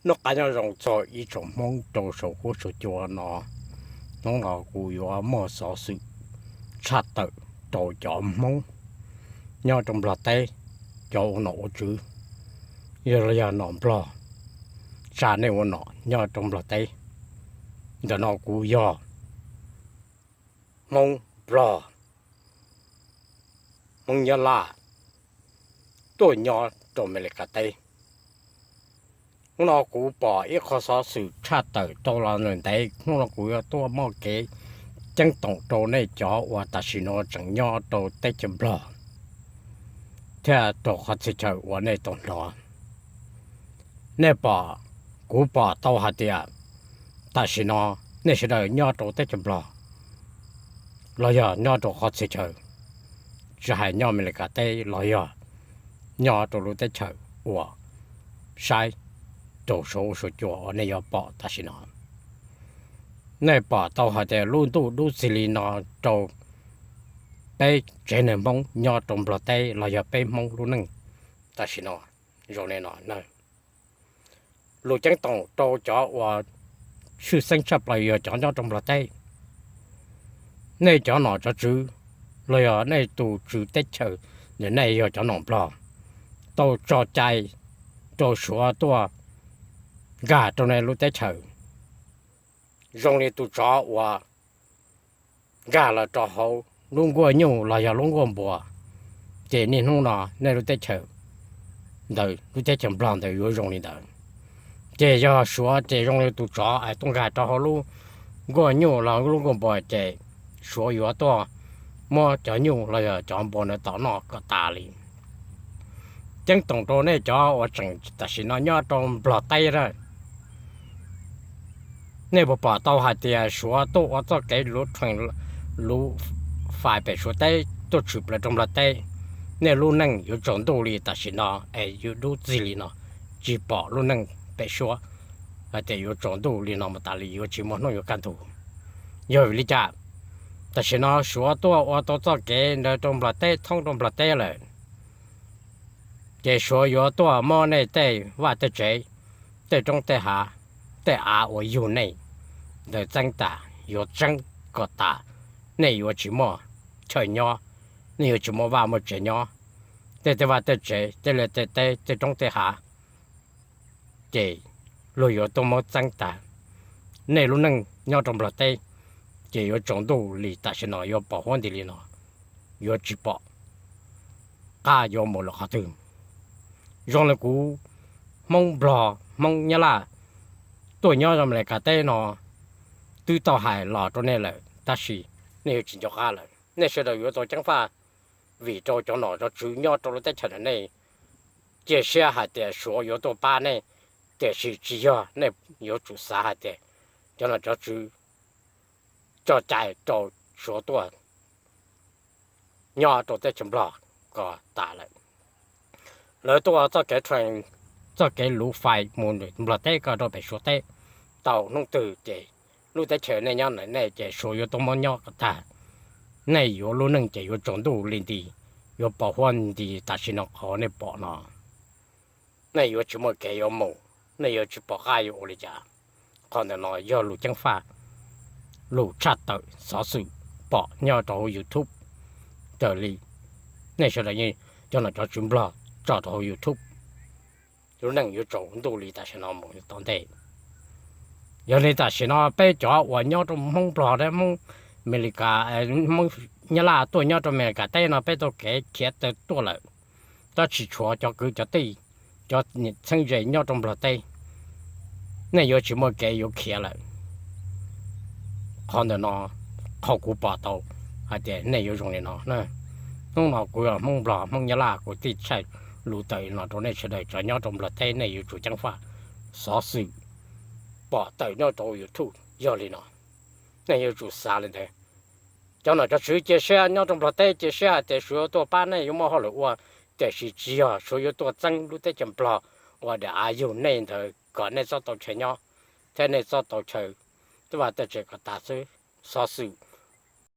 Noj qab nyob zoo txog ib tsoom Hmoob rau saum huab saum cua no. Hnub no kuv yuav muaj xov xwm tshaj tawm rau cov Hmoob nyob rau Nplog teb, cov ua nom ua tswv, yog los yog nom Nplog, tsa nej ua nom nyob rau Nplog teb. Ntawm no kuv yog Hmoob Nplog, Hmoob Nyab Laj tuaj nyob rau Amelikas teb. Hnub no kuv pom ib qho xov xwm tshaj tawm rau los ntev, hnub no kuv yuav tuaj muaj kev ceeb toom rau nej cov uas tam sim no tseem nyob rau teb chaws Nplog thiab rau qhov txhia chaw uas nej tau hnov. Nej pom, kuv pom tau hais tias tam sim no nej sawv daws nyob rau teb chaws Nplog los yog nyob rau qhov txhia chaw, tsis hais nyob Amelikas teb los yog nyob rau lub teb chaws uas saib rau saum huab saum cua uas nej yuav pom tam sim no, nej pom tau hais tias lub ntuj dub txig li no rau peb tsev neeg Hmoob nyob rau Nplog teb los yog peb Hmoob lub neej tam sim no zoo li no. Lus ceeb toom rau cov uas tshwj xeeb tshaj plaws yog cov nyob rau Nplog teb. Nej cov nom cov tswv los yog nej tus tswv teb chaws, nej yog cov nom Nplog, tau tso cai rau Suav tuaj nkag rau nej lub teb chaws zoo li tus tsov uas nkag los rau hauv lub nkuaj nyuj los yog lub nkuaj npua, ces niaj hnub no nej lub teb chaws ntawd, lub teb chaws Nplog ntawd yuav zoo li ntawd. Ces yog Suav ces zoo li tus tsov es tuaj nkag rau hauv lub nkuaj nyuj los lub nkuaj npua ces Suav yuav tuaj muab cov nyuj los yog cov npua ntawd tom noj kom tas li. Ceeb toom rau nej cov uas tseem tam sim no nyob rau Nplog teb a, nej puas pom tau hais tias Suav tuaj ua txoj kev luv fais pem Suav teb tuaj tshwm plaws rau Nplog teb, nej lub neej yuav tsaus ntuj li tam sim no es yuav dub txig li no, tsis pom lub neej pem suab hais tias yuav tsaus ntuj li no mus tas li yuav tsis muaj hnub yuav kaj ntug. Yog vim li cas? Tam sim no Suav tuaj ua tau txoj kev ntawd rau Nplog teb, thoob rau Nplog teb lawm, ces Suav yuav tuaj muab nej tej vaj tej tsev, tej roob tej hav, tej av uas yug nej ntawd txeeb tas, yuav txeeb kom tas, nej yuav tsis muaj chaw nyob, nej yuav tsis muaj vaj muaj tsev nyob, tej tej vaj tej tsev, tej liaj tej teb, tej roob tej hav, ces luag yuav tuaj muab txeeb tas. Nej lub neej nyob rau Nplog teb ces yuav tsaus ntuj li tam sim no yuav pom huab nti li no, yuav tsis pom qab yuav mus lawm qhov twg. Zoo li kuv Hmoob Nplog Hmoob Nyab Laj tuaj nyob Amelikas teb no twb tau hais los rau nej lawm tab sis nej yuav tsis nco qab lawm. Nej sawv daws yuav tau ceev faj vim rau cov nom cov tswv nyob rau lub teb chaws ntawm nej cia siab hais tias Suav yuav tuaj pab nej, tiam sis tsis yog. Nej yuav tsum xav hais tias cov nom cov tswv tso cai rau Suav tuaj nyob rau teb chaws Nplog kom tas lawm. Lawv tuaj ua txoj kev, txoj kev luv fais mus Nplog teb kom rau pem Suav teb tau hnub twg ces lub teb chaws nej nyob ntawm nej ces Suav yuav tuaj muab nyob kom tag. Nej yuav lub neej ces yuav tsaus ntuj li nti, yuav pom huab nti tam sim no qhov nej pom no. Nej yuav tsis muaj kev yuav mus, nej yuav tsis pom qab yuav ua li cas. Qhov ntawm no yog lus ceeb faj, lus tshaj tawm xov xwm pom nyob rau hauv YouTube raws li nej sawv daws, cov nom cov tswv Nplog tso rau hauv YouTube. Lub neej yuav tsaus ntuj li tam sim no mus tom ntej. Yog li tam sim no peb cov uas nyob rau Hmoob Nplog thiab Hmoob Amelikas, Hmoob Nyab Laj tuaj nyob rau Amelikas teb no peb tau kev khiav tawm tuaj lawm, tab sis tshuav cov kwv cov tij, cov txheeb ze nyob rau Nplog teb, nej yuav tsis muaj kev yuav khiav lawm. Qhov ntawm no qhov kuv pom tau hais tias nej yuav zoo li no. Hnub no kuv yog Hmoob Nplog Hmoob Nyab Laj kuv thiaj tshaj lus tawm no rau nej sawv daws cov nyob rau Nplog teb, nej yuav tsum ceev faj. Xov xwm pom tawm nyob rau YouTube yog li no, nej yuav tsum xav li ntawd. Cov nom cov tswv cia siab nyob rau Nplog teb cia siab hais tias Suav yuav tuaj pab nej yuav muaj hauj lwm ua, tiam sis tsis yog, Suav yuav tuaj txeeb lub teb chaws Nplog uas daim av yug nej ntawd kom nej txhob tau chaw nyob thiab nej txhob tau chaw, tej vaj tej tsev kom tas xwb. Xov xwm